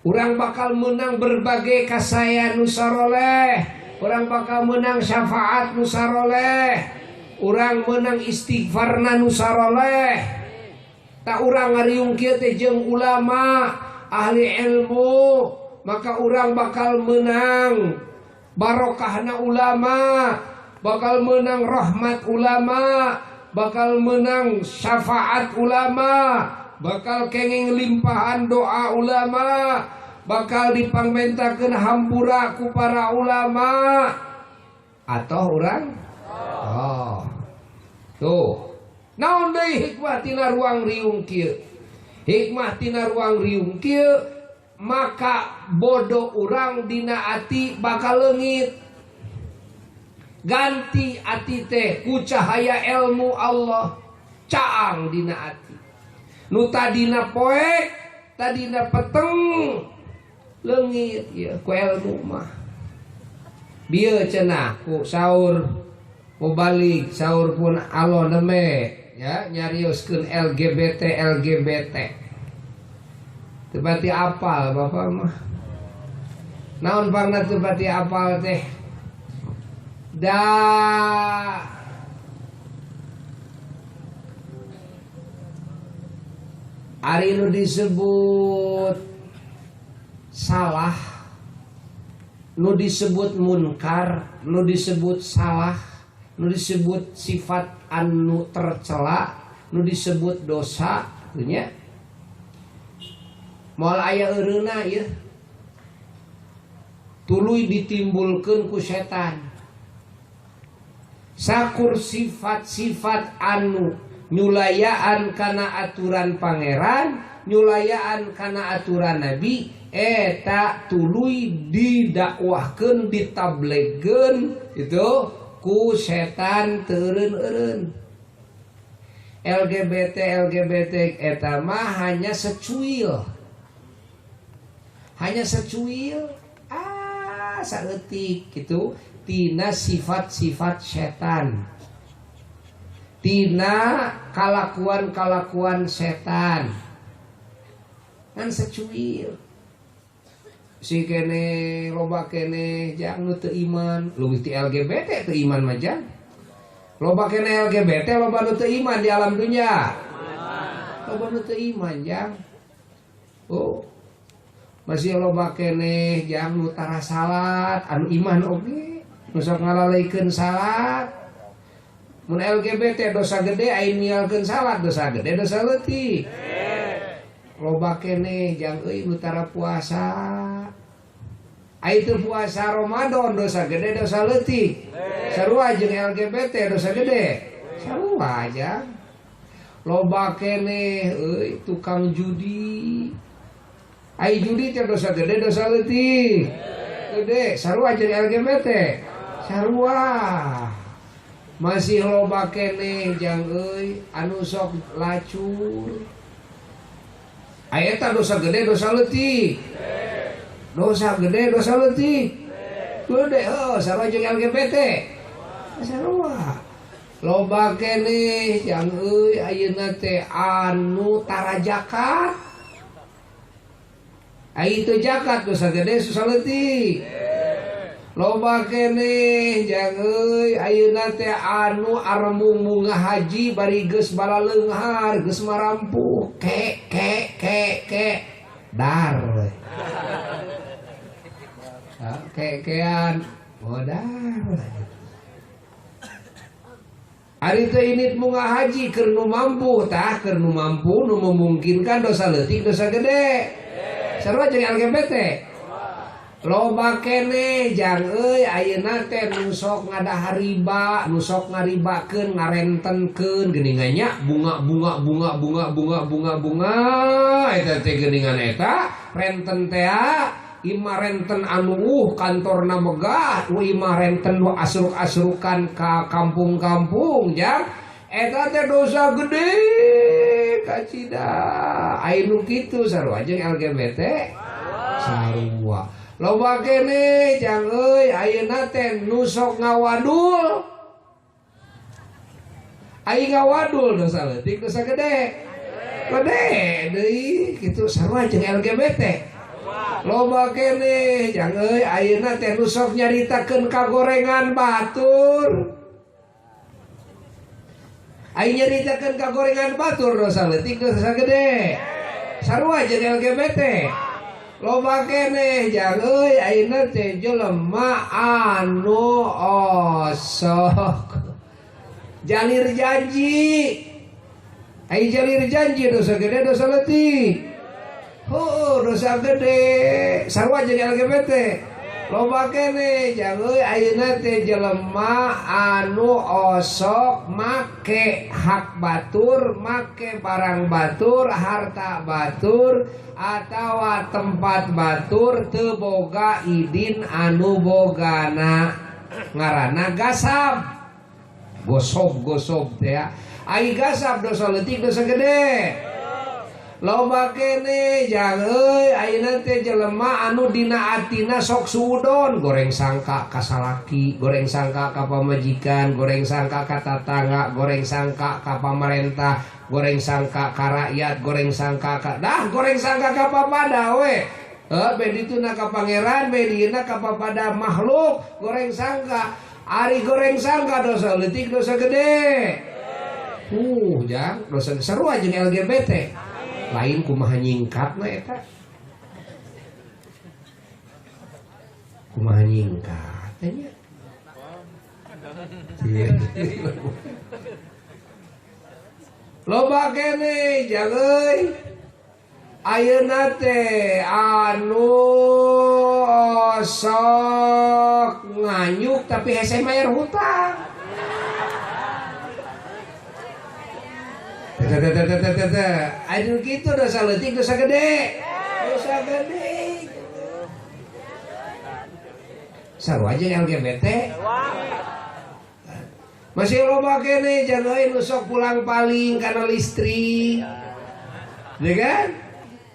Urang bakal menang berbagai kasaya nu saroleh. Urang bakal menang syafaat nu saroleh. Urang menang istighfarna nu saroleh. Tak urang ngariung kieu teh jeung ulama, ahli ilmu, maka urang bakal menang barokahna ulama, bakal menang rahmat ulama, bakal menang syafaat ulama, bakal kenging limpahan doa ulama, bakal dipangmentakeun hampura ku para ulama. Atau urang? Oh. Tuh. Naon deui hikmah tina ruang riung kieu? Hikmah tina ruang riung kieu maka bodoh urang dina ati bakal leungit. Ganti ati teh ku cahaya ilmu Allah caang dina ati. Nu tadina poek, tadina peteng leungit ieu ku ilmu mah. Bieu cenah ku saur mubalig, saur pun alo neme ya nyarioskeun LGBT LGBT. Teu pati apal bapak mah. Naon pangna teu pati apal teh? Da ari nu disebut salah, nu disebut munkar, nu disebut salah, nu disebut sifat anu tercela, nu disebut dosa, nya. Moal aya eureuna ieu. Tuluy ditimbulkeun ku setan. Sakur sifat-sifat anu nyulayaan kana aturan pangeran, nyulayaan kana aturan nabi, eta tuluy didakwahkeun, ditablegkeun itu ku setan teureun-eureun. LGBT LGBT eta mah hanya secuil. Hanya secuil, saeutik gitu tina sifat-sifat setan, tina kalakuan-kalakuan setan kan secuil. Si kene loba kene jang nu teu iman, leuwih ti LGBT teu iman mah jang. Loba kene LGBT, loba nu teu iman di alam dunya. Loba nu teu iman jang. Oh, masih loba keneh jang nu tara salat, anu iman oge nu sok ngalaleikeun salat. Mun LGBT dosa gede, aing ninggalkeun salat dosa gede dosa leutik. Loba keneh jang euy nu tara puasa. Ai teu puasa Ramadan dosa gede dosa leutik. Sarua jeung LGBT dosa gede. Sarua jang. Loba keneh euy tukang judi. Ai judi teh dosa gede dosa leutik. Gede, sarua jeung LGBT. Sarua. Masih loba keneh jang euy anu sok lacur. Ai eta dosa gede dosa leutik. Dosa gede dosa leutik. Gede heuh sarua jeung LGBT. Sarua. Loba keneh jang euy ayeuna teh anu tara zakat. Ai teu zakat dosa gede dosa leutik. Loba keneh jang euy ayeuna teh anu arembung munga haji bari geus balaleunghar geus marampuh ke ke ke ke dar. Ke-kean modar. Ari teu init munga haji keur nu mampu tah, keur nu mampu nu memungkinkan dosa leutik dosa gede. Sarua jeung LGBT. Loba keneh jang euy ayeuna teh nu sok ngadahar riba, nu sok ngaribakeun, ngarentenkeun geuningan nya bunga bunga bunga bunga bunga bunga bunga eta teh geuningan eta renten teh imah renten anu kantorna megah, imah renten nu asruk-asrukan ka kampung-kampung jang eta teh dosa gede kacida. Ai nu kitu sarua jeung LGBT sarua. Loba keneh jang euy ayeuna teh nu sok ngawadul. Ai ngawadul dosa leutik dosa gede. Gede deui kitu sarua jeung LGBT. Loba keneh jang euy ayeuna teh nu sok nyaritakeun kagorengan batur. Aing nyaritakeun kagorengan batur dosa leutik dosa gede. Sarua jeung LGBT. Loba keneh jang euy ayeuna teh jelema anu osok jalir janji. Ai jalir janji dosa gede dosa leutik. Heuh dosa gede sarua jeung LGBT. Loba keneh jang euy ayeuna teh jelema anu osok make hak batur, make barang batur, harta batur atawa tempat batur teu boga idin anu bogana ngaranna gasab. Gosob-gosob teh ya. Ai gasab dosa leutik dosa gede. Loba keneh jang euy ayeuna teh jelema anu dina atina sok suudon, goreng sangka ka salaki, goreng sangka ka pamajikan, goreng sangka ka tatangga, goreng sangka ka pamarentah, goreng sangka ka rakyat, goreng sangka ka dah goreng sangka ka papada we. Heuh be dituna ka pangeran, be dieuna ka papada makhluk, goreng sangka. Ari goreng sangka dosa leutik dosa gede. Jang dosa sarua jeung LGBT. Lain kumaha nyingkatna eta. Kumaha nyingkat nya. Loba keneh jang euy. Ayeuna teh anu sok nganyuk tapi hese mayar hutang. Aduh gitu dosa leutik dosa gede. Dosa gede. Sarua jeung LGBT. Masih loba keneh jang euy nu sok pulang paling kana listrik. Ya kan?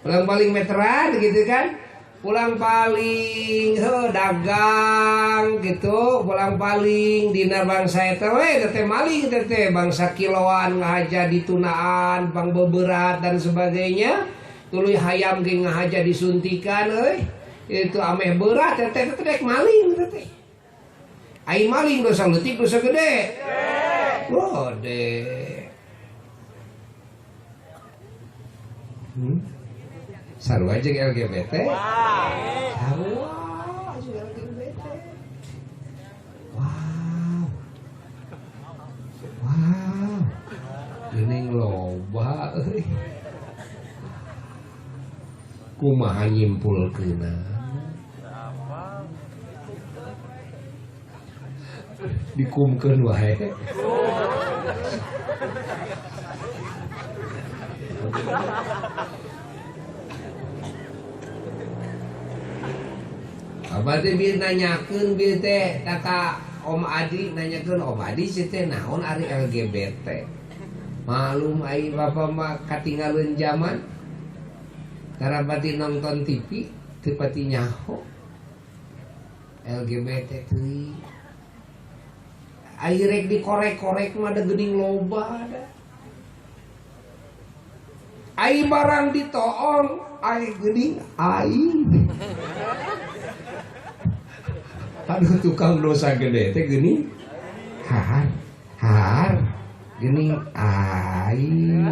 Pulang paling meteran gitu kan? Pulang paling heuh dagang gitu, pulang paling dina bangsa eta we teh maling teh bangsa kiloan ngahaja ditunaan, pang beberat dan sebagainya. Tuluy hayam ge ngahaja disuntikan euy. Itu ameh berat teh teh rek maling teh. Ai maling dosa leutik dosa gede. Gede. Sarua jeung LGBT. Sarua jeung LGBT. Wow. Wow. Geuning loba euy. Kumaha nyimpulkeunna? Dikumkeun wae. Abah teh bieu nanyakeun bieu teh kata Om Adi nanyakeun Om Adi sih teh naon ari LGBT. Malum ai bapa mah katinggaleun zaman. Tarapati nonton TV teu pati nyaho. LGBT teuing. Ai rek dikorek-korek mah da geuning loba da. Ai barang ditoong ai geuning aing. Aduh tukang dosa gede teh geuning har har geuning aing.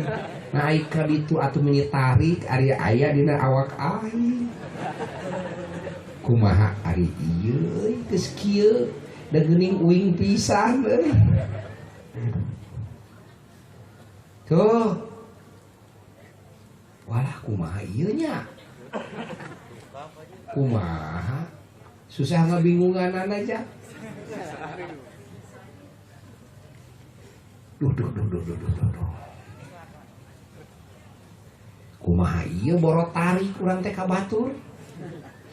Nah ai ka ditu atuh menyitarik ari aya dina awak aing. Kumaha ari ieu euy geus kieu da geuning uing pisan euy. Tuh. Walah kumaha ieu nya. Kumaha susah ngebingungan aja. Duh duh duh duh duh duh duh. Kumaha ieu borot tarik urang teh ka batur.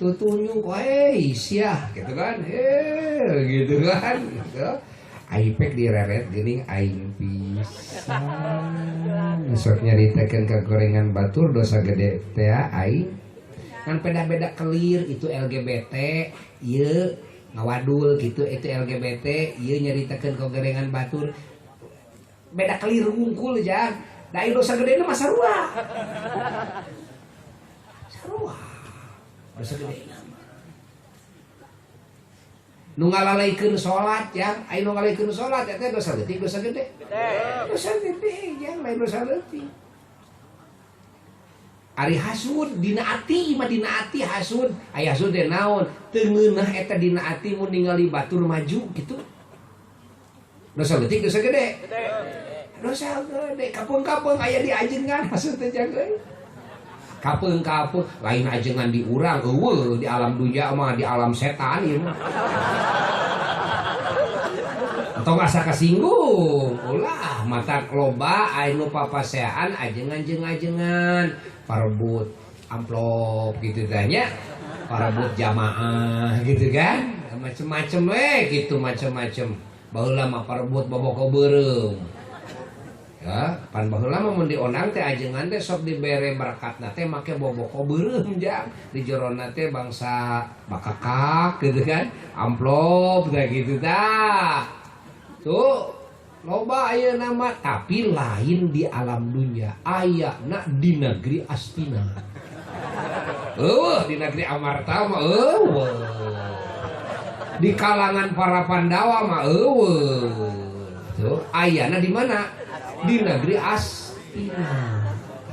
Tutunyuk we sia gitu kan. Heh gitu kan gitu. Aipek direret geuning aing pisan. Sok nyaritakeun ka gorengan batur dosa gede teh aing. Kan beda-beda kelir itu LGBT, ieu ngawadul gitu itu LGBT, ieu nyaritakeun ka gorengan batur. Beda kelir wungkul jang. Da ieu dosa gedena mah sarua. Sarua. Dosa gede. Nu ngalalaikeun salat ya, aya nu ngalalaikeun salat eta dosa leutik dosa gede. Dosa gede yang lain dosa leutik. Ari hasud dina ati mah dina ati hasud, aya hasud teh naon? Teu ngeunah eta dina ati mun ningali batur maju gitu. Dosa leutik dosa gede. Dosa gede kapeung-kapeung aya di ajengan hasud teh jaga. Kapeung-kapeung lain ajengan di urang eueuh di alam dunya mah di alam setan ieu mah. Tong asa kasinggung ulah mata loba anu papaseaan ajengan jeung ajengan parebut amplop gitu tah nya, parebut jamaah gitu kan, macem-macem we gitu macem-macem. Baheula mah parebut boboko beureum. Ya, pan baheula mah mun diondang teh ajengan teh sok dibere berkatna teh make boboko beureum jang. Di jerona teh bangsa bakakak gitu kan, amplop teh gitu tah. Tuh loba ayeuna mah tapi lain di alam dunia, ayana di negeri Astina. Eueuh di negeri Amarta mah eueuh. Di kalangan para Pandawa mah eueuh. Tuh ayana di mana? Di negeri Astina.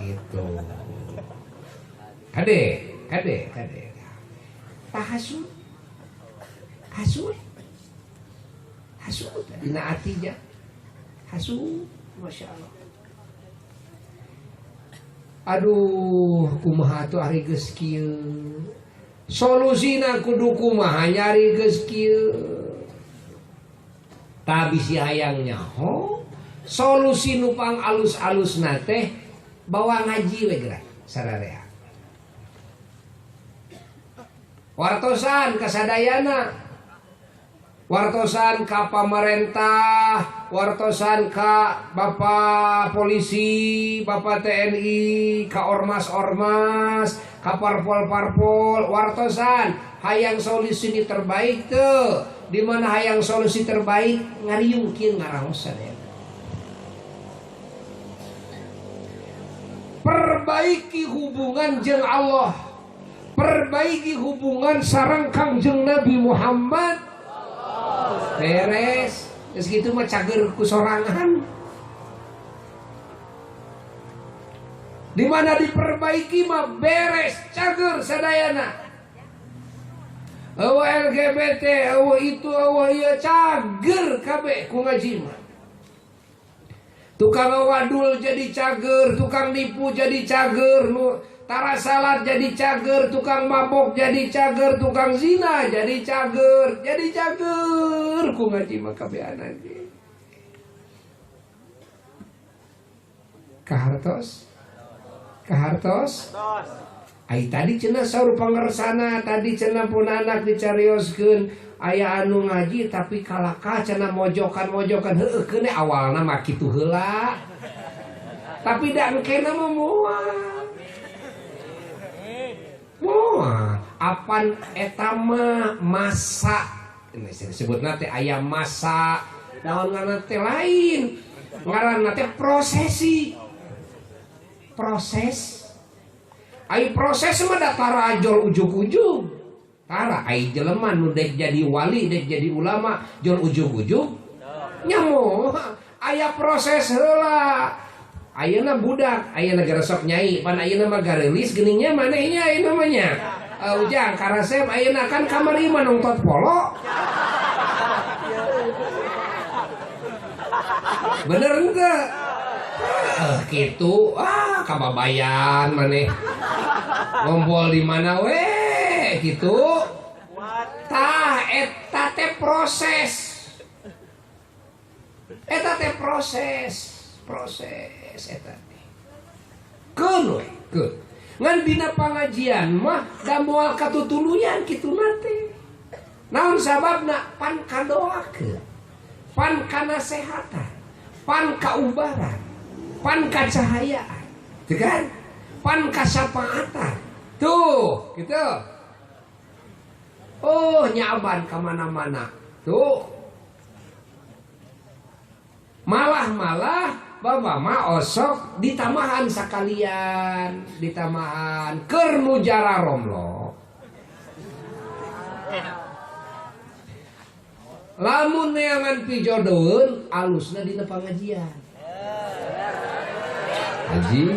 Gitu. Kade, kade, kade. Tah hasud. Hasud. Hasud dina ati nya. Hasud, Masya Allah. Aduh, kumaha atuh ari geus kieu. Solusina kudu kumaha nyari geus kieu. Tah bisi hayang nyaho, solusi nu pang alus-alusna teh bawa ngaji we geura sararea. Wartosan kasadayana. Wartosan ka pamarentah, wartosan ka bapak polisi, bapak TNI, ka ormas-ormas, ka parpol-parpol, wartosan hayang solusi ini terbaik tuh. Di mana hayang solusi terbaik ngariung kieu ngaraosan ya. Perbaiki hubungan jeung Allah. Perbaiki hubungan sareng Kangjeng Nabi Muhammad. Beres, geus kitu mah cager ku sorangan. Di mana diperbaiki mah beres, cager sadayana. Eueuh LGBT, eueuh itu, eueuh ieu cager kabeh ku ngaji mah. Tukang wadul jadi cager, tukang nipu jadi cager, nu tara salat jadi cager, tukang mabok jadi cager, tukang zina jadi cager, jadi cager ku ngaji mah kabehan ge. Kahartos? Kahartos? Ai tadi cenah saur pangersana, tadi cenah pun anak dicarioskeun aya anu ngaji tapi kalakah cenah mojokan-mojokan heueuh keun awalna mah kitu heula. Tapi da engkena mah moal. Moal apan eta mah masa disebutna teh aya masa naon ngaranna teh lain. Ngaranna teh prosesi. Proses. Ai proses mah da tarajol ujug-ujug. Tara ai jelema nu dek jadi wali, dek jadi ulama, jol ujug-ujug. Nya moal aya proses heula. Ayeuna budak, ayeuna geresok nyai, pan ayeuna mah gareulis geuning nya maneh nya ayeuna mah nya. Ujang karasep ayeuna kan kamari mah nongtot polo. Bener henteu? Kitu ah kababayan maneh. Ngompol di mana we gitu. Tah eta teh proses. Eta teh proses, proses eta teh. Keun we, keun. Ngan dina pangajian mah da moal katutuluyan kitu na teh. Naon sababna? Pan kadoakeun, pan kanasehatan, pan kaubaran, pan kacahayaan, gitu kan? Pan kasapaatan. Tuh, gitu. Oh, nyaban kemana-mana. Tuh. Malah-malah bapak mah osok ditamahan sekalian, ditamahan keur nu jara romlo. Lamun neangan pijodoheun alusna dina pangajian. Ajib.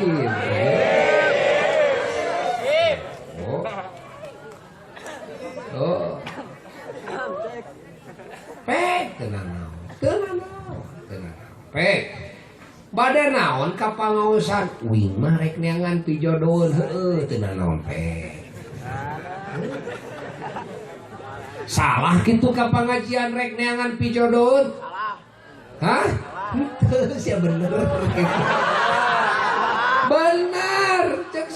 Oh. Oh. Pek tenang naon. Tenang naon, tenang naon. Pek. Bade naon ka pangaosan uing mah rek neangan pijodoheun heueuh teu naon pek. Salah kitu ka pangajian rek neangan pijodoheun? Hah? Henteu sia bener kitu. Bener, cek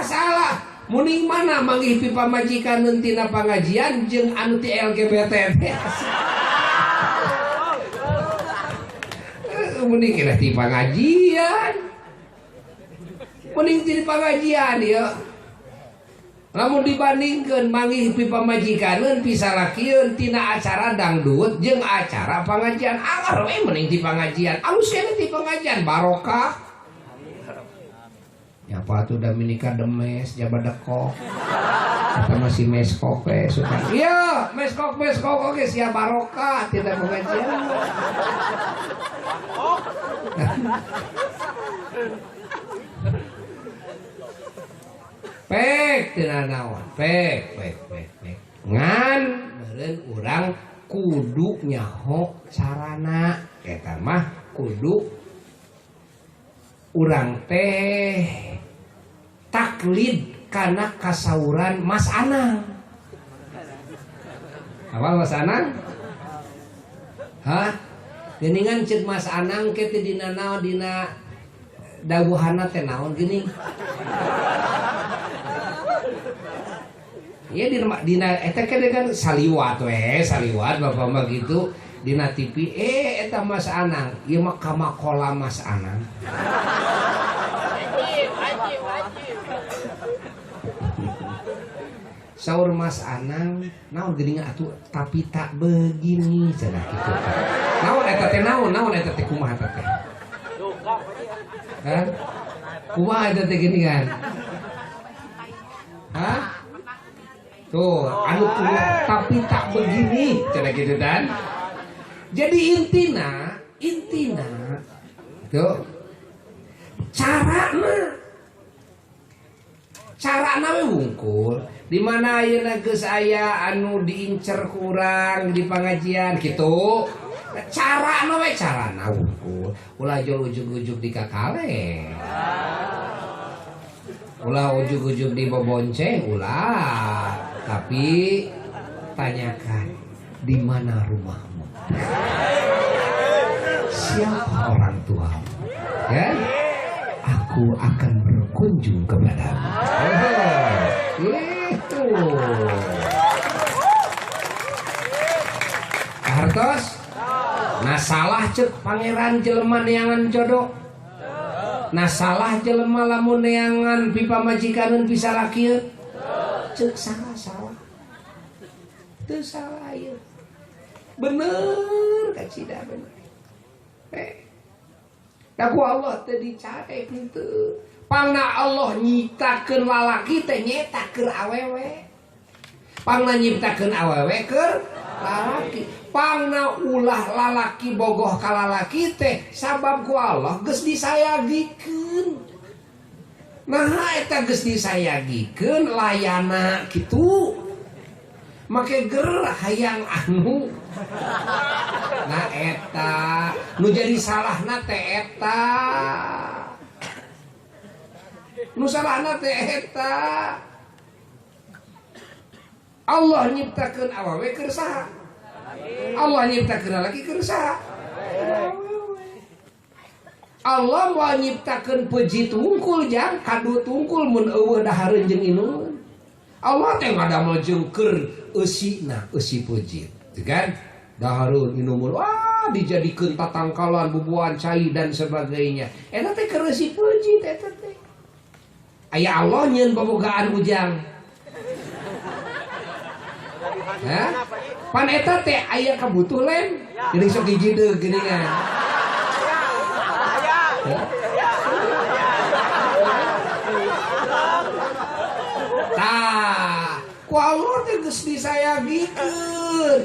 salah. Muning mana manggih pi pamajikan tina pangajian jeung anu ti LGBT teh. Mending kira ti pangajian. Mending ti pangajian ieu. Lamun dibandingkeun manggih pi pamajikaneun pi salakieun tina acara dangdut jeung acara pangajian anger we mending ti pangajian. Alus keneh ti pangajian barokah. Ya apa tuh udah menikah demes jaba dekok. Kita masih meskok we suka. Iya, meskok meskok oke sia barokah tidak pengajian. Pek tina naon? Pek pek pek pek. Ngan meureun urang kudu nyaho carana eta mah kudu urang teh taklid kana kasauran Mas Anang. Apa Mas Anang? Hah? Geuningan ceuk Mas Anang ke teh dina naon dina dawuhana teh naon geuning? Iya dina eta kan saliwat we, saliwat bapak mah gitu dina TV eta Mas Anang, ieu mah kamakola Mas Anang. Saur Mas Anang naon geuningan atuh tapi tak begini cenah kitu. Naon eta teh naon naon eta teh kumaha eta teh? Hah? Kumaha eta teh geuningan? Hah? Tuh, anu kumaha tapi tak begini cenah kitu kan. Jadi intina tuh carana we wungkul di mana ayeuna geus aya anu diincer kurang di pangajian kitu carana we carana wungkul ulah jol ujug-ujug di kakale ulah ujug-ujug di bobonceng ulah tapi tanyakan di mana rumahmu siapa orang tuamu ya aku akan berkunjung kepadamu. Itu hartos nah salah cek pangeran jelema neangan jodoh nah salah jelema lamun neangan pi pamajikaneun pi salakieun cek salah salah teu salah ieu bener kacida bener ku Allah teh dicarek henteu pangna Allah nyiptakeun lalaki teh nyeta keur awewe pangna nyiptakeun awewe keur lalaki pangna ulah lalaki bogoh ka lalaki teh sabab ku Allah geus disayagikeun nah eta geus disayagikeun layana kitu make ger hayang anu nah eta nu jadi salahna teh eta nu salahna teh eta Allah nyiptakeun awewe keur saha Allah nyiptakeun lalaki keur saha Allah moal nyiptakeun pejit wungkul jang kadu tungkul mun eueuh dahareun jeung inumeun Allah teh ngadamel jeung keur eusina eusi pejit kan dahareun inumeun wah dijadikeun tatangkalan bubuhan cai dan sebagainya eta teh keur eusi pejit eta teh aya Allah nyeun bobogaan ujang hah pan eta teh aya kabutuh lain geuning sok hiji deui geuningan tah Ku Allah teh geus disayagikeun.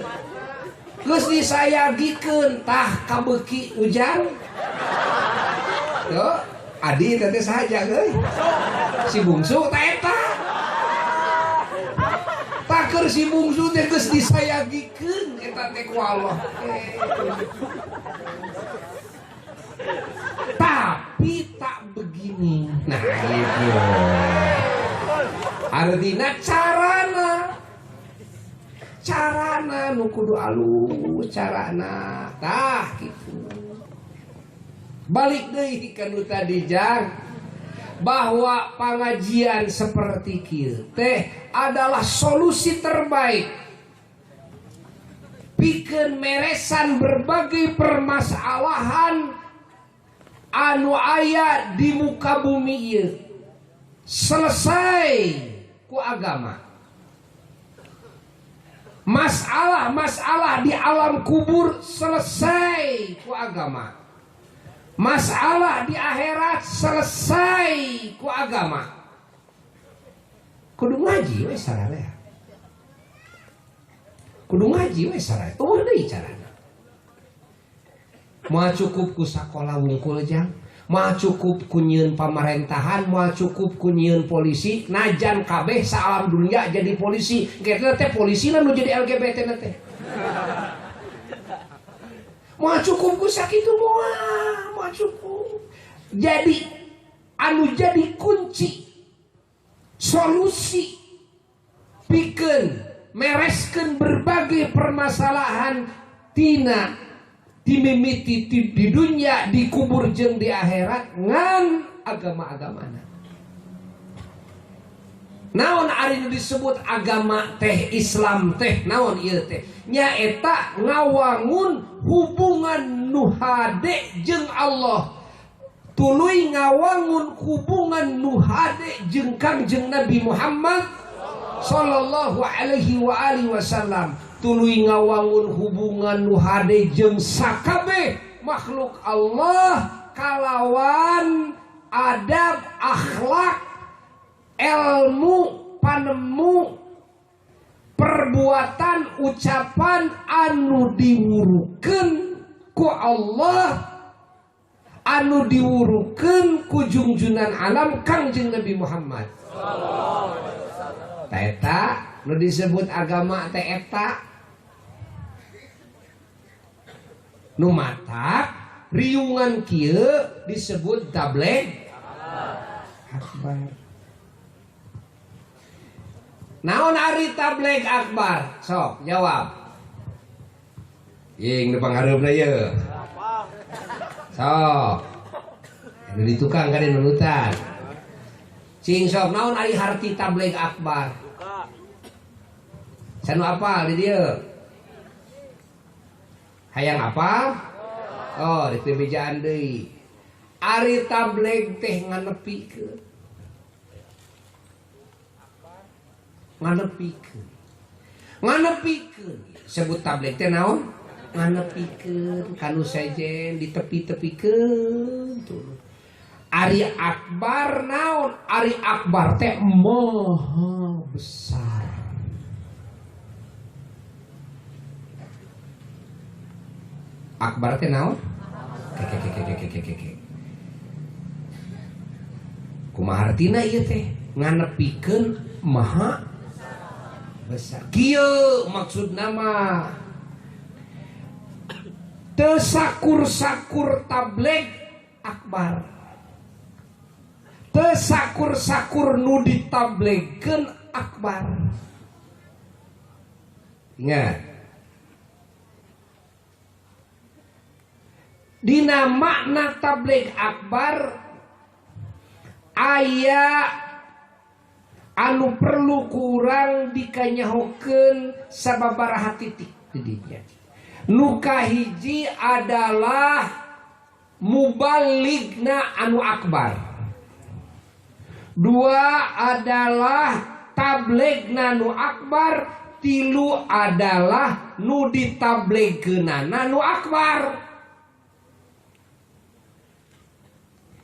Geus disayagikeun tah kabeuki Ujang. Tuh, adi teh saja euy. Si bungsu tah eta. Taker si bungsu teh geus disayagikeun eta teh ku Allah. Tapi tak begini. Nah gitu. Artinya carana nu kudu alus, carana tah gitu. Balik deui ka nu tadi jang, bahwa pengajian seperti kieu teh adalah solusi terbaik pikeun meresan berbagai permasalahan anu aya di muka bumi ieu. Selesai ku agama. Masalah-masalah di alam kubur selesai ku agama. Masalah di akhirat selesai ku agama. Kudu ngaji we sararea. Kudu ngaji we sararea. Eueuh deui carana. Moal cukup ku sakola wungkul jang, moal cukup ku nyieun pamarentahan, moal cukup ku nyieun polisi, najan kabeh saalam dunia jadi polisi. Kitu teh polisi nu jadi LGBT na teh. Moal cukup ku sakitu moal cukup. Jadi anu jadi kunci solusi pikeun mereskeun berbagai permasalahan tina dimimiti di dunia, dikubur jeung di akhirat ngan agama-agamana. Naon ari nu disebut agama teh Islam teh naon ieu teh? Nyaeta ngawangun hubungan nu hade jeung Allah. Tuluy ngawangun hubungan nu hade jeung Kangjeng Nabi Muhammad sallallahu alaihi wa alihi wasallam. Tuluy ngawangun hubungan nu hade jeung sakabeh makhluk Allah kalawan adab, akhlak, ilmu, panemu, perbuatan, ucapan anu diwurukeun ku Allah, anu diwurukeun ku jungjunan alam Kangjeng Nabi Muhammad. Tah eta nu disebut agama teh eta. Nu matak riungan kieu disebut tabligh akbar. Naon ari tabligh akbar? Sok jawab. Ying nu panghareupna ieu. Sok. Anu di tukang kan nunutan. Cing sok naon ari harti tabligh akbar? Sanu apal di dieu? Hayang apa? Oh, di bejaan deui. Ari tabligh teh nganepikeun. Nganepikeun. Nganepikeun. Sebut tabligh teh naon? Nganepikeun kanu sejen ditepi-tepikeun tuh. Ari akbar naon? Ari akbar teh maha besar. Akbar teh naon? Keke. Kumaha artina ieu teh? Nganepikeun maha besar. Kieu maksudna mah teu sakur-sakur tabligh akbar. Teu sakur-sakur nu ditabligkeun akbar. Ingat. Dina makna tabligh akbar aya anu perlu kurang dikanyahokeun sababaraha titik di dinya. Nu kahiji adalah mubaligna anu akbar. Dua adalah tabligna nu akbar, tilu adalah nu ditabligkeunana nu akbar.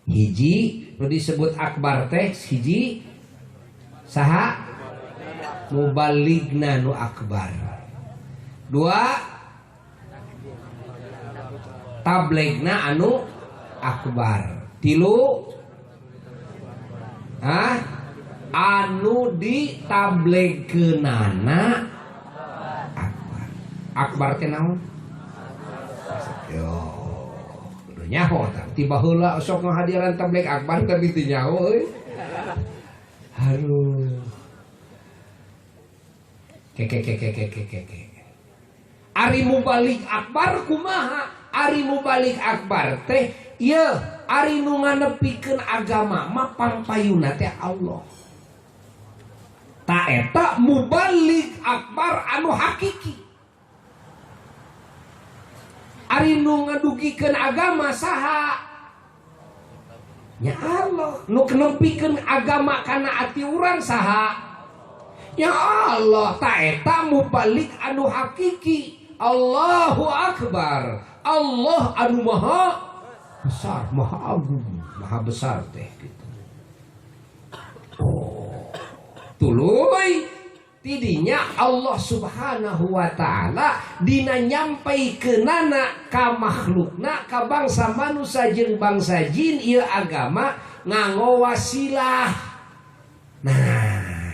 Hiji nu disebut akbar teh hiji saha? Mubaligna nu akbar. Dua, tabligna anu akbar. Tilu, hah? Anu ditabligkeunana akbar. Akbar teh naon? Yo, kudu nyaho tah. Ti baheula sok ngahadiran tablig akbar tapi teu nyaho euy. Aduh. Keke keke keke keke. Ari mubalig akbar kumaha? Ari mubalig akbar teh ieu ari nu nganepikeun agama mah pangpayuna teh Allah. Ta eta mubalig akbar anu hakiki. Ari nu ngadugikeun agama saha? Nya Allah. Nu nepikeun agama kana ati urang saha? Ya Allah. Ta eta mubalig anu hakiki. Allahu akbar. Allah anu maha besar, maha agung, maha besar teh gitu. Oh, tuluy tidinya Allah Subhanahu wa taala dina nyampaikeunana ka makhlukna, ka bangsa manusia jeung bangsa jin ieu agama nganggo wasilah. Nah,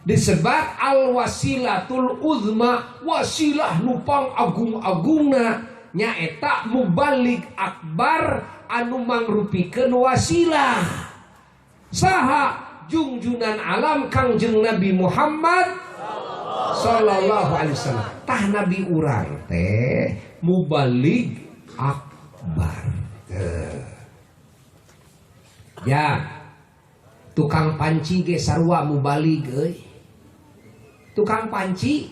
disebat al wasilatul uzma, wasilah nu pang agung-agungna nyaeta mubalig akbar anu mangrupikeun wasilah. Saha? Jungjunan alam Kangjeng Nabi Muhammad sallallahu alaihi wasallam. Tah nabi urang teh mubalig akbar. Ya, tukang panci ge sarua mubalig euy. Tukang panci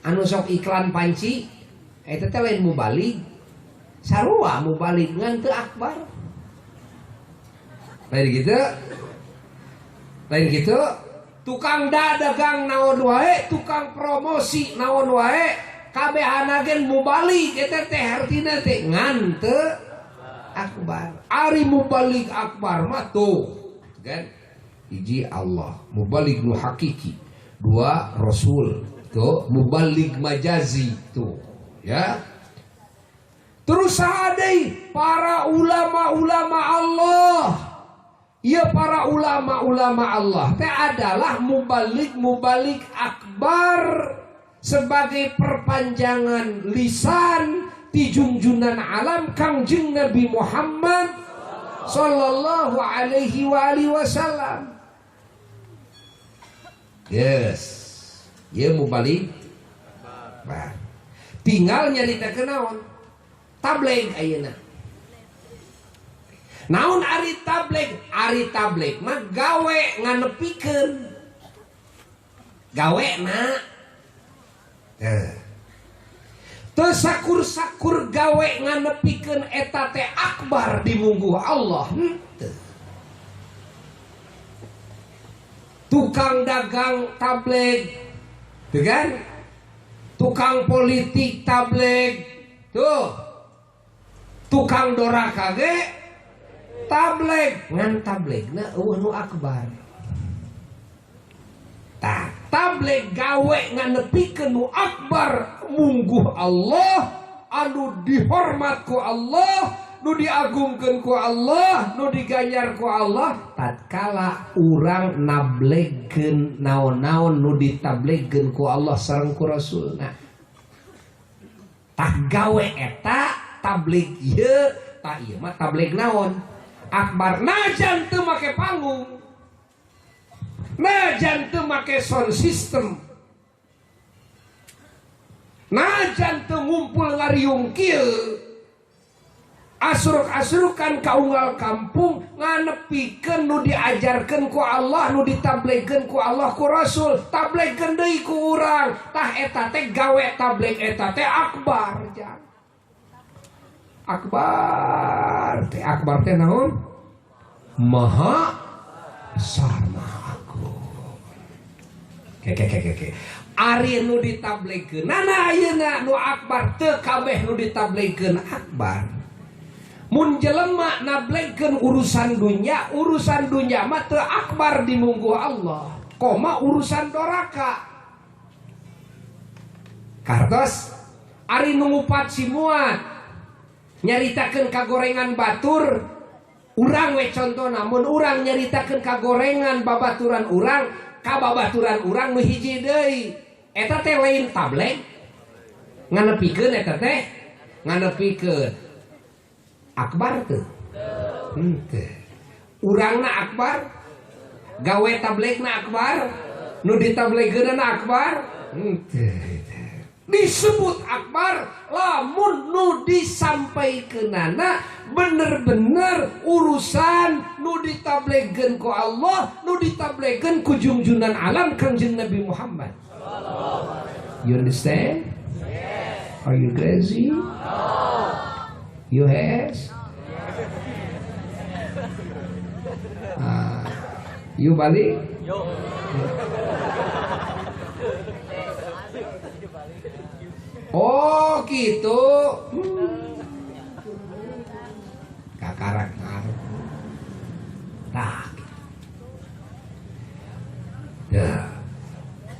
anu sok iklan panci eta teh lain mubalig, sarua mubalig ngan teu akbar. Lain gitu. Lain gitu, tukang dagang naon wae, tukang promosi naon wae, kabehana ge mubalig eta teh hartina teh ngan teu akbar. Ari mubalig akbar mah tuh kan hiji Allah, mubalig nu hakiki. Dua, Rasul tuh mubalig majazi tuh ya. Terus deui para ulama-ulama Allah. Ya, para ulama-ulama Allah teh adalah mubalig-mubalig akbar sebagai perpanjangan lisan ti junjunan alam Kangjeng Nabi Muhammad sallallahu alaihi wa alihi wasallam. Yes. Ya mubalig. Bah. Tinggal nyaritakeun naon? Tabligh ayeuna. Naon ari tabligh? Ari tabligh mah gawe nganepikeun. Gawe na. Eh. Teu sakur-sakur gawe nganepikeun eta teh akbar di mungguh Allah. Henteu. Tukang dagang tabligh, tuh kan? Tukang politik tabligh, tuh. Tukang doraka ge tabligh, ngan tablighna euweuh nu akbar. Tah, tabligh gawe nganepikeun nu akbar mungguh Allah, anu dihormat ku Allah, nu diagungkeun ku Allah, nu diganjar ku Allah tatkala urang nablegkeun naon-naon nu ditablegkeun ku Allah sareng ku Rasulna. Tah gawe eta tabligh ieu, tah ieu mah tabligh naon? Akbar. Najan teu make panggung, najan teu make sound system, najan teu ngumpul ngariung kieu, asruk-asrukan ka unggal kampung nganepikeun nu diajarkeun ku Allah, nu ditabligkeun ku Allah ku Rasul, tabligkeun deui ku urang. Tah eta teh gawe tabligh eta teh akbar jang. Akbar teh, akbar teh naon? Maha besar, maha agung. Ke ke ke ke. Ari nu ditabligkeun nana ayeuna nu akbar teu kabeh nu ditabligkeun akbar. Mun jelema nablegkeun urusan dunya, urusan dunya mah teu akbar di mungguh Allah. Koma urusan doraka. Kartos ari nu ngupat si muat nyaritakeun kagorengan batur urang we contohna mun urang nyaritakeun kagorengan babaturan urang ka babaturan urang nu hiji deui eta teh lain tabligh nganepikeun eta teh nganepikeun akbar teu henteu urangna akbar gawe tabligna akbar nu ditabligheunana akbar henteu. Disebut akbar lamun nu disampaikeunana bener-bener urusan nu ditabligheun ku Allah, nu ditabligheun ku jungjunan alam Kangjeng Nabi Muhammad. You understand? Yes. Are you crazy? No. You has? You balik? Yo. Oh gitu. Kakarak ngaruh. Nah. Ya.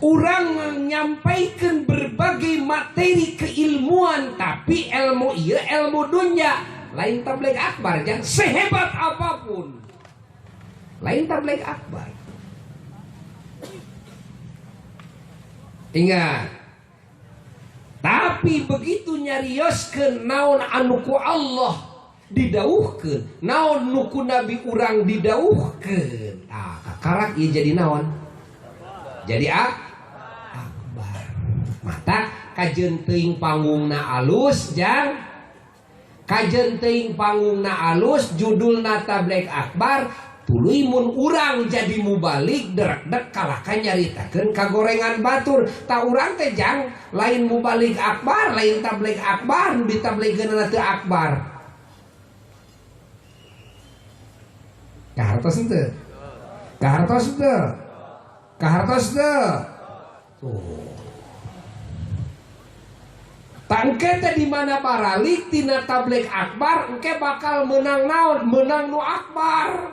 Urang menyampaikan berbagai materi keilmuan, tapi ilmu iya ilmu dunia lain tabligh akbar jangan sehebat apapun lain tabligh akbar. Ingat, tapi begitu nyarioskeun naon anu ku Allah didauhkeun, naon nu ku nabi urang didauhkeun, tah kakarak ieu jadi naon? Jadi akbar. Mata kajeun teuing panggungna alus jang, kajeun teuing panggungna alus judulna tabligh akbar, tuluy mun urang jadi mubalik derek-dek kalahkan nyaritakeun kagorengan batur. Ta urang teh jang lain mubalik akbar, lain tabligh akbar, nu ditabligheunana teu akbar. Kahartos henteu? Kahartos henteu? Kahartos teu? Tuh. Tangke teh di mana baralik tina tabligh akbar engke bakal menang naon? Menang nu akbar.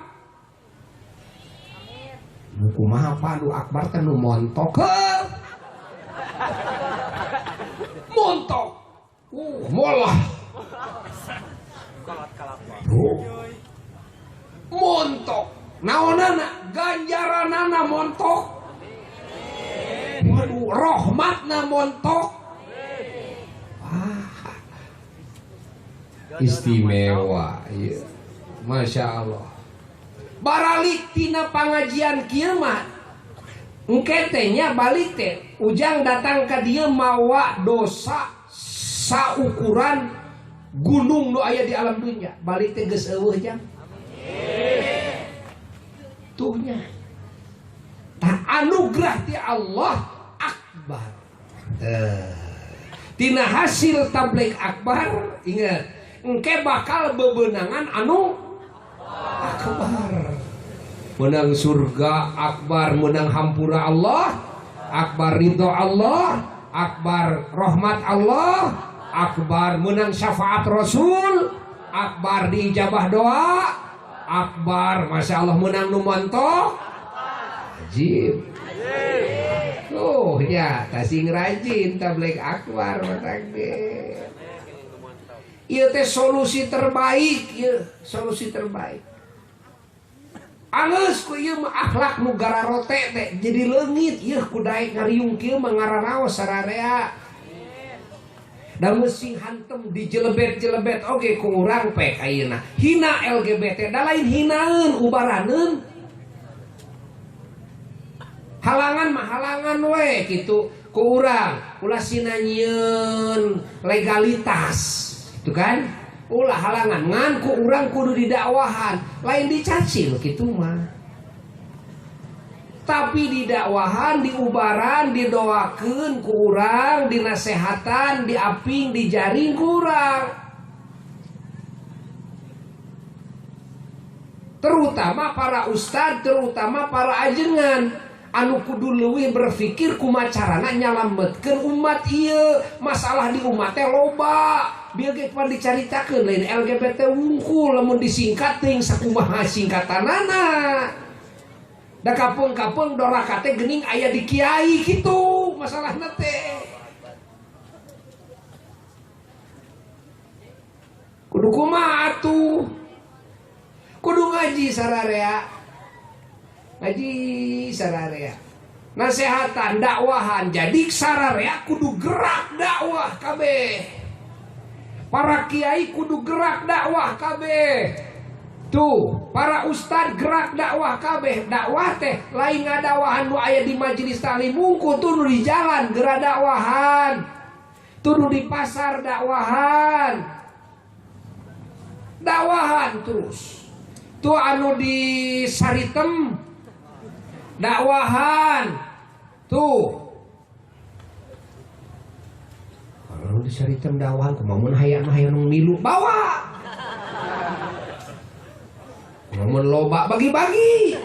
Nu kumaha Pak nu akbar teh nu montok. Montok. Molah. Montok. Naonana ganjaranana montok. Waduh, rahmatna montok. Wah. Istimewa ieu. Masya Allah. Baralik tina pangajian kieu mah engke teh nya balik teh ujang datang ka dieu mawa dosa saukuran gunung nu aya di alam dunya, balik teh geus eueuh jang. Tuh nya. Tah anugerah ti Allah akbar. Tina hasil tabligh akbar, ingat, engke bakal bebenangan anu akbar. Menang surga akbar, menang hampura Allah akbar, ridho Allah akbar, rahmat Allah akbar, menang syafaat Rasul akbar, diijabah doa akbar, masya Allah menang nu montok ajib. Tuh ya, tasing rajin tabligh akbar matak ge. Ieu teh solusi terbaik, ieu solusi terbaik. Anggeus ku ieu mah akhlak nu gararote teh jadi leungit ieu ku daek ngariung kieu mah ngararaos sararea. Da meusing hantem dijelebet-jelebet oge ku urang pek ayeuna. Hina LGBT da lain hinaeun ubaraneun. Halangan mah halangan we kitu ku urang ulah sinanyieun legalitas gitu kan. Ulah halangan ngan ku urang kudu didakwahan, lain dicacil kitu mah. Tapi didakwahan, diubaran, didoakeun ku urang, dinasehatan, diaping, dijaring ku urang. Terutama para ustad, terutama para ajengan anu kudu leuwih berpikir kumaha carana nyalametkeun umat ieu. Masalah di umat teh loba. Bieu ge pan dicaritakeun lain LGBT wungkul lamun disingkat teuing sakumaha singkatanana. Da kapeung-kapeung doraka teh geuning aya di kiai kitu masalahna teh. Kudu kumaha atuh? Kudu ngaji sararea. Ngaji sararea. Nasehatan, dakwahan. Jadi sararea kudu gerak dakwah kabeh. Para kiai kudu gerak dakwah kabeh. Tuh, para ustad gerak dakwah kabeh. Dakwah teh lain ngadakwahan nu aya di majelis taklim mungku, tuh nu di jalan gerak dakwahan. Tuh nu di pasar dakwahan. Dakwahan terus. Tuh anu di Saritem dakwahan. Tuh. Kalau di Saritem dakwahan kumaha mun hayang hayang nu milu bawa. Mun loba bagi-bagi.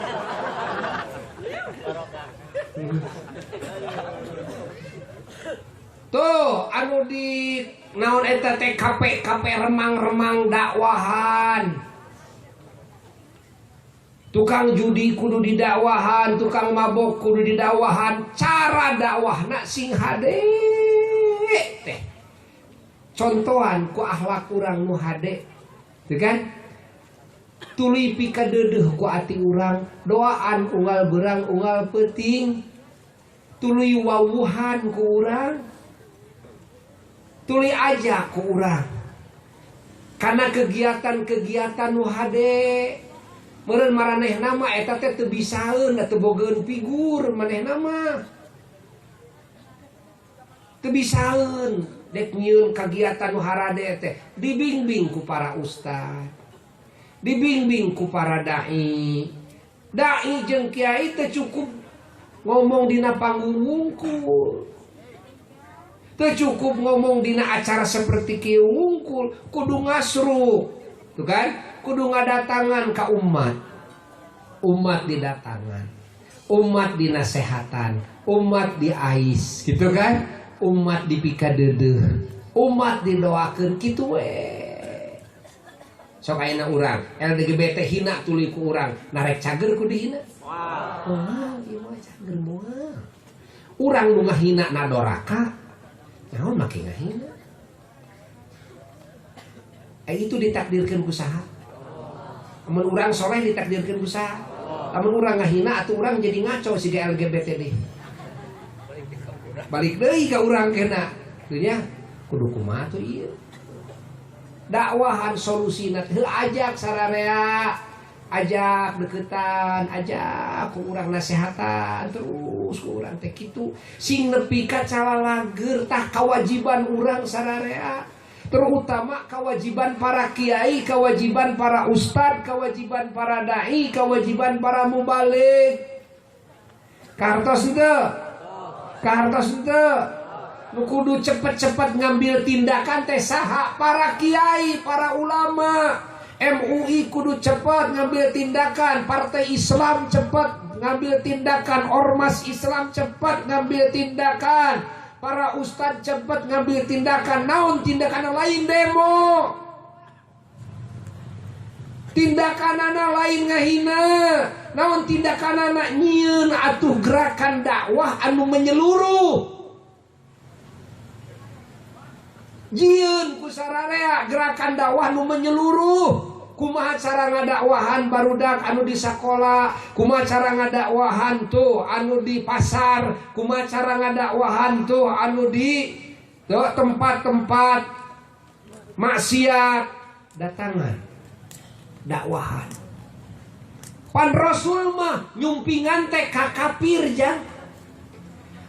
Tuh anu di naon eta teh KP KP remang-remang dakwahan. Tukang judi kudu didakwahan, tukang mabok kudu didakwahan. Cara dakwahna sing hade teh. Contohan ku akhlak urang nu hade. Tuh kan? Tuluy pikadeudeuh ku ati urang, doaan unggal beurang unggal peuting. Tuluy wawuhan ku urang. Tuluy aja ku urang. Karena kegiatan-kegiatan nu hade meureun maranehna mah eta teh teu bisaeun, teu bogeun figur manehna mah. Teu bisaeun dek nyieun kagiatan nu harade teh dibimbing ku para ustad. Dibimbing ku para dai. Dai jeung kiai teh cukup ngomong dina panggung wungkul. Teu cukup ngomong dina acara seperti kieu wungkul, kudu ngasruk. Tuh kan? Kudu ngadatangan ka umat. Umat didatangan. Umat dinasehatan, umat diais, gitu kan? Umat dipikadeudeuh, umat didoakeun kitu we. Sok ayeuna urang LGBT hina tuluy ku urang, narek cager ku dihina. Wah, ieu mah cager moal. Urang nu ngahina na doraka, naon make ngahina? Itu ditakdirkeun ku saha? Amun urang soleh ditakdirkeun ku saha? Amun urang ngahina atuh urang jadi ngaco siga LGBT deh. Balik deui ka urang kena. Teu nya kudu kumaha tuh ieu? Dakwahan solusina teh ajak sararea, ajak deketan, ajak ku urang nasehatan terus ku urang teh kitu sing nepi ka calalager tah kewajiban urang sararea, terutama kewajiban para kiai, kewajiban para ustad, kewajiban para dai, kewajiban para mubalig. Kartos henteu? Kartos henteu? Nu kudu cepet-cepet ngambil tindakan teh saha? Para kiai, para ulama. MUI kudu cepat ngambil tindakan, Partai Islam cepat ngambil tindakan, Ormas Islam cepat ngambil tindakan, para ustad cepat ngambil tindakan. Naon tindakan lain demo, tindakanana lain ngahina, naon tindakanana nyieun atuh gerakan dakwah anu menyeluruh. Jieun ku sararea gerakan dakwah nu menyeluruh. Kumaha cara ngadakwahan barudak anu di sakola, kumaha cara ngadakwahan tuh anu di pasar, kumaha cara ngadakwahan tuh anu di tempat-tempat maksiat, datangan dakwahan. Pan Rasul mah nyumpingan teh ka kafir jang.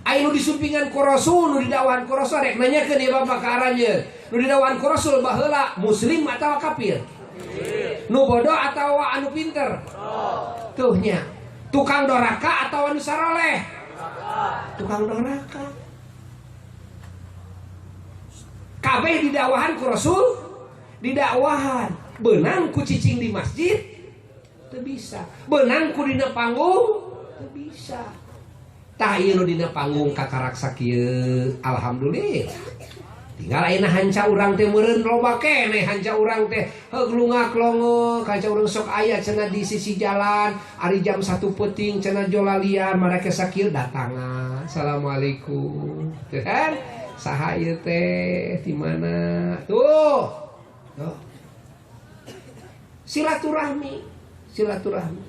Aya nu disumpingan ku Rasul, nu didakwahan ku Rasul, rek nanyakeun ieu bapak ka aranjeun. Nu didakwahan ku Rasul baheula muslim atawa kafir? Nu bodoh atawa anu pinter? Tuh nya. Tukang doraka atawa anu saroleh? Tukang doraka. Kabeh didakwahan ku Rasul, didakwahan. Beunang ku cicing di masjid? Teu bisa. Beunang ku dina panggung? Teu bisa. Tah ieu nu dina panggung kakarak sakieu, alhamdulillah. Tinggal ayeuna hanca urang teh meureun loba keneh hanca urang teh heug lungak longo hanca urang sok aya cenah di sisi jalan ari jam 1 peuting cenah jolalian marake sakieu datangan. Assalamualaikum. Tuh kan? Saha ieu teh di mana? Tuh. Tuh. Silaturahmi, silaturahmi.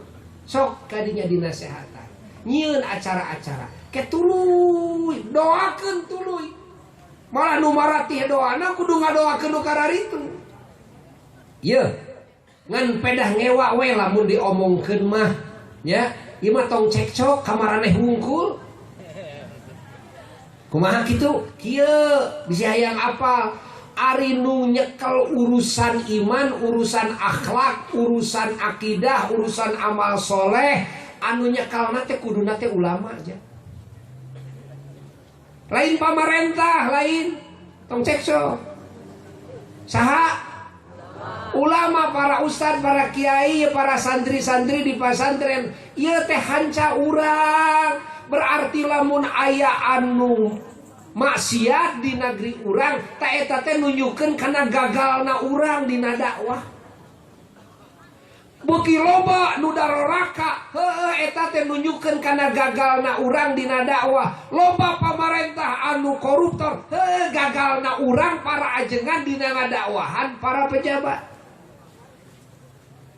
Sok kadinya dinasehatan. Nyieun acara-acara. Ke tuluy, doakeun tuluy. Malah nu maratih doana kudu ngadoakeun nu kararitu. Ieu ngan pedah ngewa we lamun diomongkeun mah nya, ieu mah tong cekcok ka maraneh wungkul. Kumaha kitu? Kieu bisi hayang apal. Ari nu nyekel urusan iman, urusan akhlak, urusan akidah, urusan amal soleh, anu nyekelna teh kuduna teh ulama aja. Lain pamarentah, lain tong cekcok. Saha? Ulama, para ustad, para kiai, para santri-santri di pesantren, ieu teh hanca urang. Berarti lamun aya anu maksiat di negeri urang, ta eta teh nunjukkeun kana gagalna urang dina dakwah. Beuki loba nu daroraka, heueuh eta teh nunjukkeun kana gagalna urang dina dakwah. Loba pamarentah anu koruptor, heueuh gagalna urang para ajengan dina ngadakwahan para pejabat.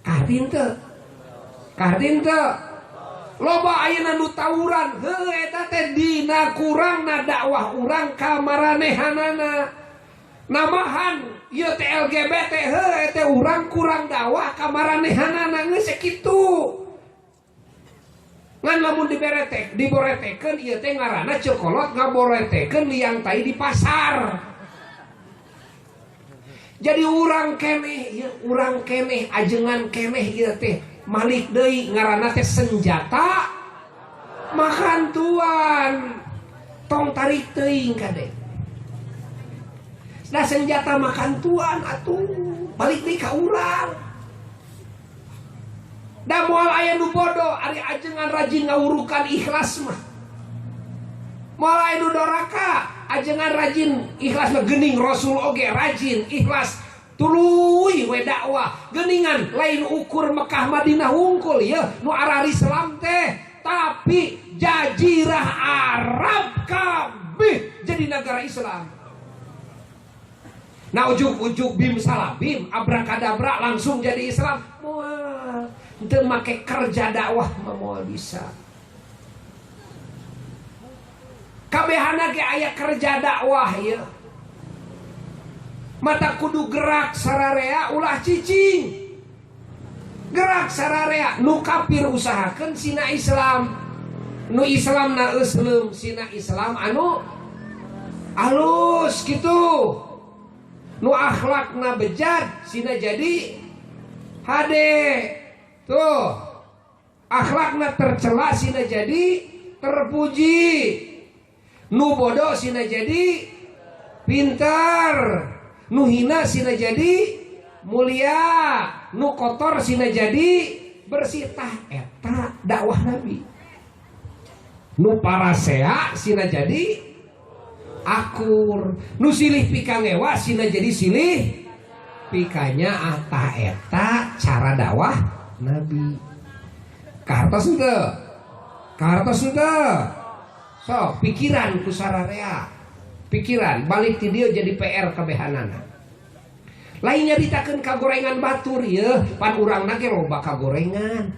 Kaharti teu? Kaharti teu? Loba ayeuna nu tawuran, heueuh eta teh dina kurangna dakwah urang ka maranehanana. Namahan ieu teh LGBT, heueuh eta urang kurang dakwah ka maranehanana geus sakitu. Ngan lamun diberetek, diboretekeun ieu teh ngaranna cokolot ngaboretekeun liang tai di pasar. Jadi urang keneh ieu, urang keneh ajengan keneh ieu teh malik deui ngaranna teh senjata makan tuan. Tong tarik teuing kade. Nah senjata makan tuan atuh balik deui ka urang. Da moal aya nu bodoh ari ajengan rajin ngawurukan ikhlas mah. Moal aya nu doraka ajengan rajin ikhlas mah geuning Rasul oge rajin ikhlas tuluy we dakwah geuningan lain ukur Mekah Madinah wungkul ya nu arari Islam teh tapi jazirah Arab kabeh jadi negara Islam. Nah ujuk-ujuk bim salabim abrakadabra langsung jadi Islam moal teu make kerja dakwah mah moal bisa. Kabehana ge aya kerja dakwah ieu. Mata kudu gerak sararea ulah cicing. Gerak sararea nu kafir usahakeun sina Islam. Nu Islam na eusleum sina Islam anu alus kitu. Nu akhlakna bejat sina jadi hade. Tuh. Akhlakna tercela sina jadi terpuji. Nu bodoh sina jadi pintar. Nu hina sina jadi mulia. Nu kotor sina jadi bersih. Tah eta dakwah Nabi. Nu parasea sina jadi akur. Nu silih pikangewa sina jadi silih pikanya. Ah tah eta cara dakwah Nabi. Kahartos henteu? Kahartos henteu? Sok pikiran ku sararea. Pikiran balik ti dieu jadi PR kabehanana. Lain nyaritakeun kagorengan batur ieu, pan urangna ge loba kagorengan.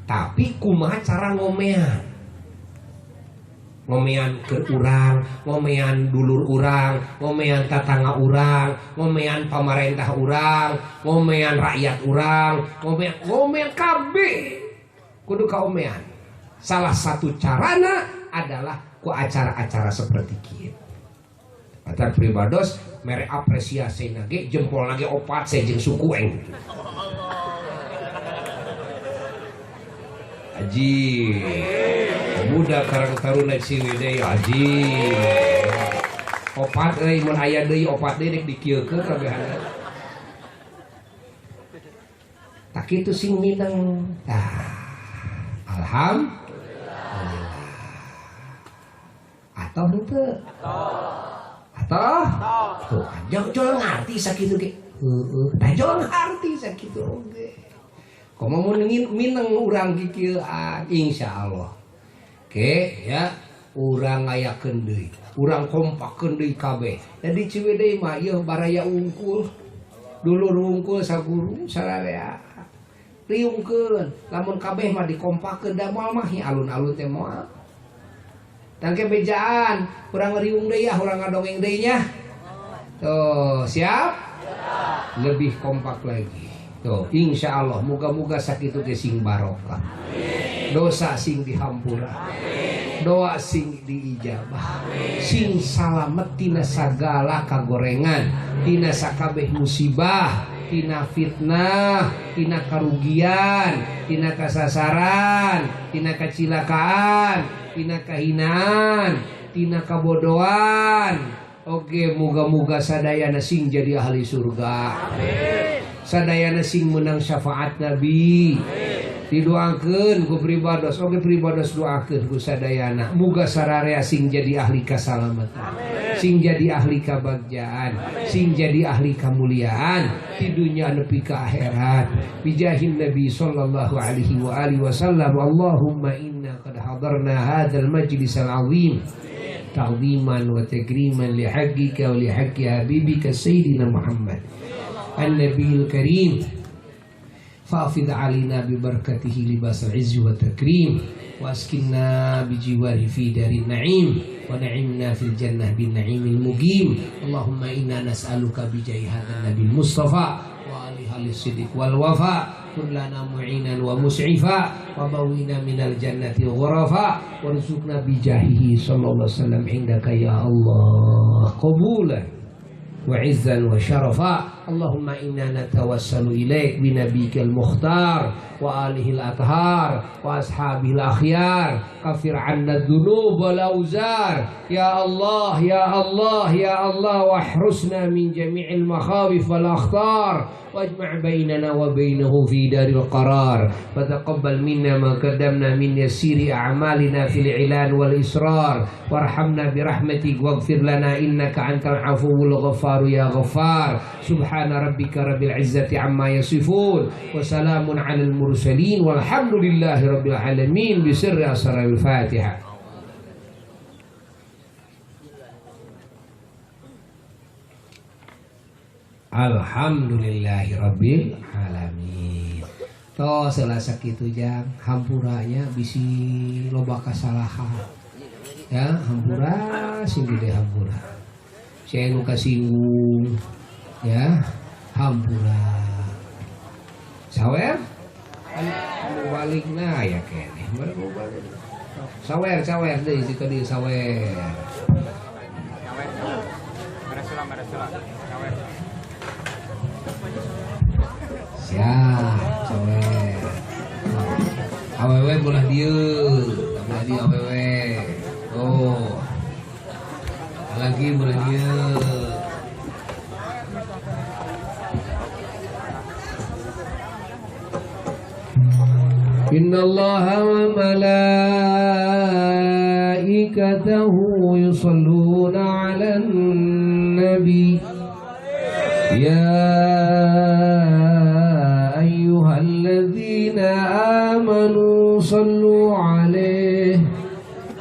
Tapi kumaha cara ngomean? Ngomean ke urang, ngomean dulur urang, ngomean tatangga urang, ngomean pamarentah urang, ngomean rakyat urang, ngomean ngomean kabeh. Kudu kaomean. Salah satu carana adalah ku acara-acara seperti kieu. Acara pribados mere apresiasi nage jempol nage opat sejeng suku eng. Aji pemuda Karang Taruna Ciwidey aji opat euy mun aya deui opat deui rek dikieukeun kabehana. Tak kitu sing minang. Tah. Alhamdulillah. Atau henteu? Toh? Tuh, jol ngarti sakitu ge. Heeh, tah jol ngarti sakitu oge. Komo mun mineng urang kikieuan insyaallah. Oke, ya, urang ngayakeun deui, urang kompakeun deui kabeh. Jadi Ciwidey mah ieu baraya unggul. Dulur wungkul saguru sararea. Riungkeun, lamun kabeh mah dikompakeun da moal mah alun-alun teh moal. Tangke bejaan, urang riung deui ya, urang ngadongeng deui nya. Tuh, siap? Lebih kompak lagi. Tuh, insyaallah moga-moga sakitu ge sing barokah. Dosa sing dihampura. Doa sing diijabah. Sing salamet tina sagala kagorengan, tina sakabeh musibah, tina fitnah, tina karugian, tina kasasaran, tina kacilakaan, tina kahinaan, tina kabodohan. Oke, moga-moga sadayana sing jadi ahli surga. Amin. Sadayana sing menang syafaat Nabi. Didoakeun ku pribados, oke pribados doakeun ku sadayana. Muga sararea sing jadi ahli kasalamatan, sing jadi ahli kabagjaan, sing jadi ahli kamuliaan di dunia nepi ka akhirat. Bijahin Nabi sallallahu alaihi wa alihi wasallam. Allahumma inna qad hadarna hadzal majlis al-azim ta'ziman wa takriman li haqqika wa li haqqi habibika sayyidina Muhammad an-nabiyil karim. Fa'fid 'alaina bi barakatihi libas al-'izz wa takrim wa askinna bi jiwarihi fi darin na'im wa na'imna fil jannah bin na'imil muqim. Allahumma inna nas'aluka bi jahi hadzal nabil mustafa wa alihi al-siddiq wal wafa kun lana mu'inan wa mus'ifa wa bawina minal jannati ghurafa warzuqna bi jahihi sallallahu alaihi wasallam indaka ya Allah qabulan wa izzan wa syarafa. Allahumma inna natawassalu ilaik bi nabiyyikal mukhtar wa alihi al-athhar wa ashabihi al-akhyar kafir 'anna dzunub wal auzar. Ya Allah, ya Allah, ya Allah, wahrusna min jami'il makhawif wal akhtar wajma' bainana wa bainahu fi daril qarar wa taqabbal minna ma qaddamna min yasiri a'malina fil i'lan wal israr warhamna bi rahmatik waghfir lana innaka antal afuwul ghaffar ya ghaffar. Subhana rabbika rabbil izzati amma yasifun wa salamun alal mursalin walhamdulillahi rabbil alamin. Bi sirri asraril Fatihah. Alhamdulillahi rabbil alamin. Toh selasa kitu jang hampuranya bisi loba kasalahan. Ya, hampura sing gede hampura. Saya nu kasinggung ya, hampura. Sawer? Anu balikna ya keneh. Baru balik. Sawer, sawer deui si ka dieu sawer. Sawer. Siap, sawer. Awewe belah dieu, belah dieu awewe. Oh. Lagi belah dieu. Innallaha wa malaikatahu yusholluna 'alan nabi. Ya ayyuhalladzina amanu sallu 'alaihi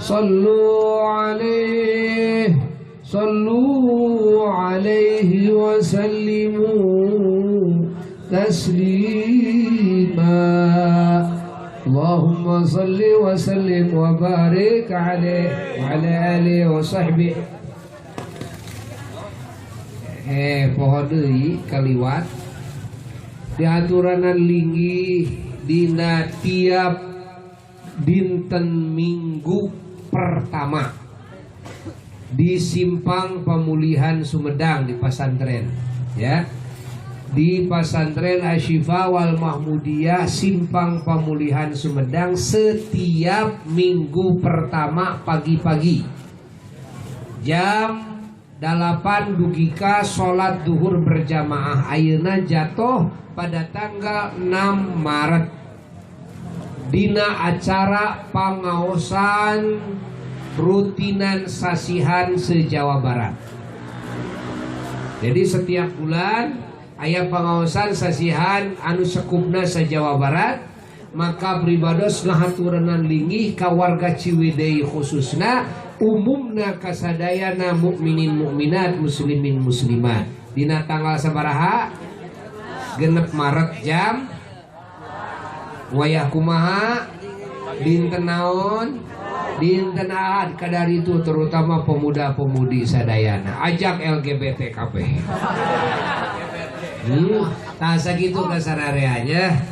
sallu 'alaihi sallu 'alaihi wa sallimu taslima. Allahumma salli wa sallim wa barik alaihi wa ala alihi wa sahbihi. Poho deui kaliwat diaturanan linggih dina tiap dinten minggu pertama di Simpang Pemulihan Sumedang di pesantren, ya. Di pesantren Asyifa wal Mahmudiyah Simpang Pemulihan Sumedang setiap minggu pertama pagi-pagi jam 8 dugika sholat duhur berjamaah. Ayeuna jatuh pada tanggal 6 Maret dina acara pangaosan rutinan sasihan se-Jawa Barat. Jadi setiap bulan aya pangaosan sasihan anu sekupna sa Jawa Barat, maka pribados ngahaturanan linggih ka warga Ciwidey khususna, umumna kasadayana mukminin mukminat, muslimin muslimat. Dina tanggal sabaraha? 6 Maret jam wayah kumaha, dinten naon, dinten Ahad. Kadar itu terutama pemuda-pemudi sadayana, ajak LGBT kabeh. Tah sakitu kasarareanya.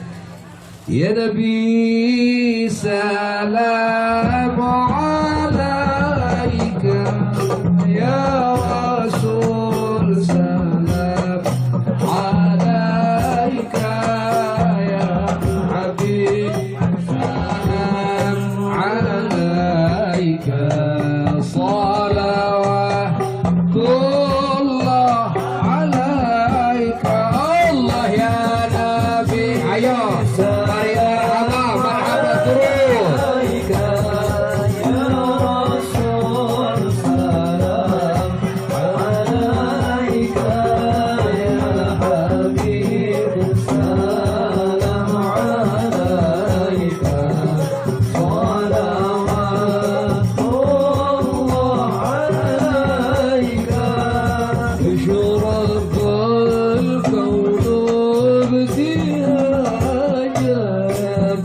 Ya Nabi salam alaika, ya Rasul salam alaika, ya Habib salam alaika, salawatullah alaika, Allah ya Nabi. Ayo marhaba marhaba terus. Ya Rasul salam alaika, ya Habib salam alaika, salawatullah alaika. أشرق الكون ابتهاجا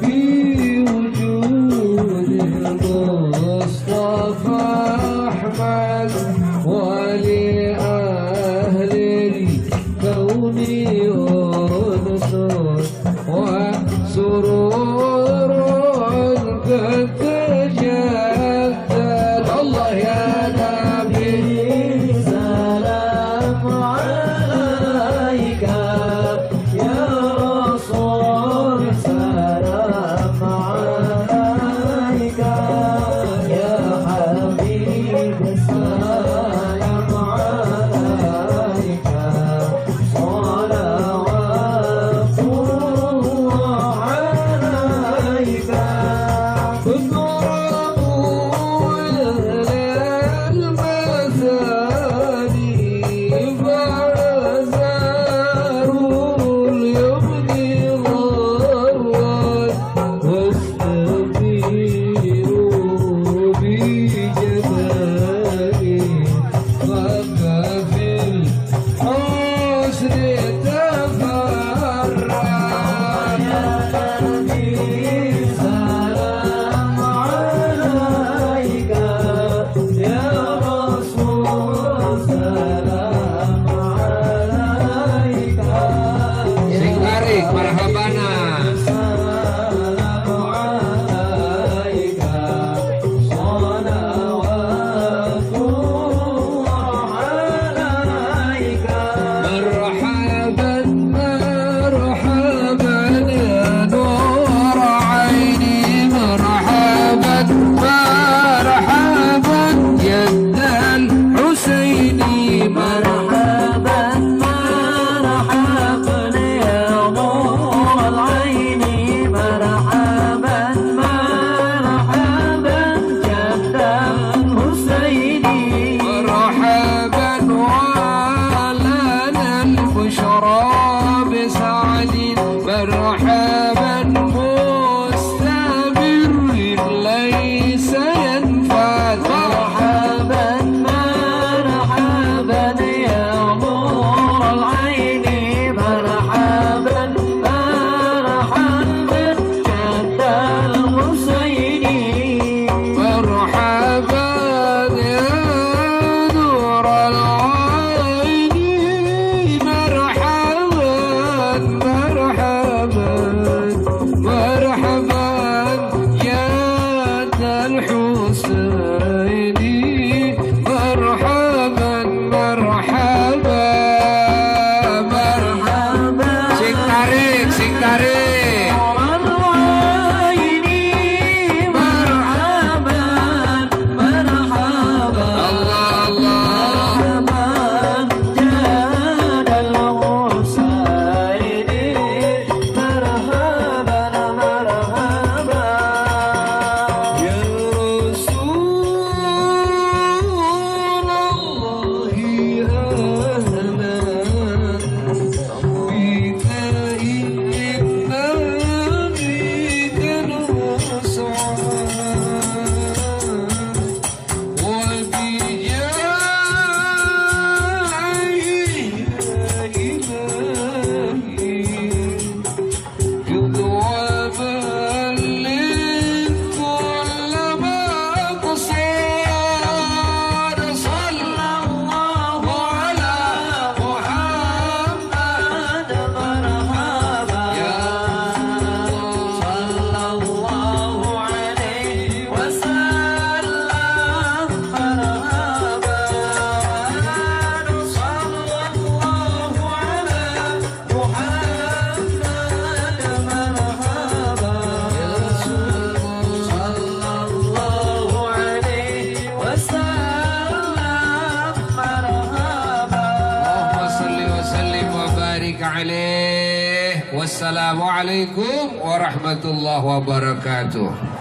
بوجود المصطفى أحمد، ولأهل الكون أنس وسرور قد تجدد. الله يا نبي سلام عليك يا رسول سلام عليك، يا حبيب سلام عليك، صلوات الله عليك. المثاني فعزاروا اليمن غرا واستطيروا بجمالي فكفي الحسن تفرع. سلام عليك يا رسول سلام عليك، Sing tarik marhabana. سلام عليك، صلوات الله barik alaih. Wassalamualaikum warahmatullahi wabarakatuh.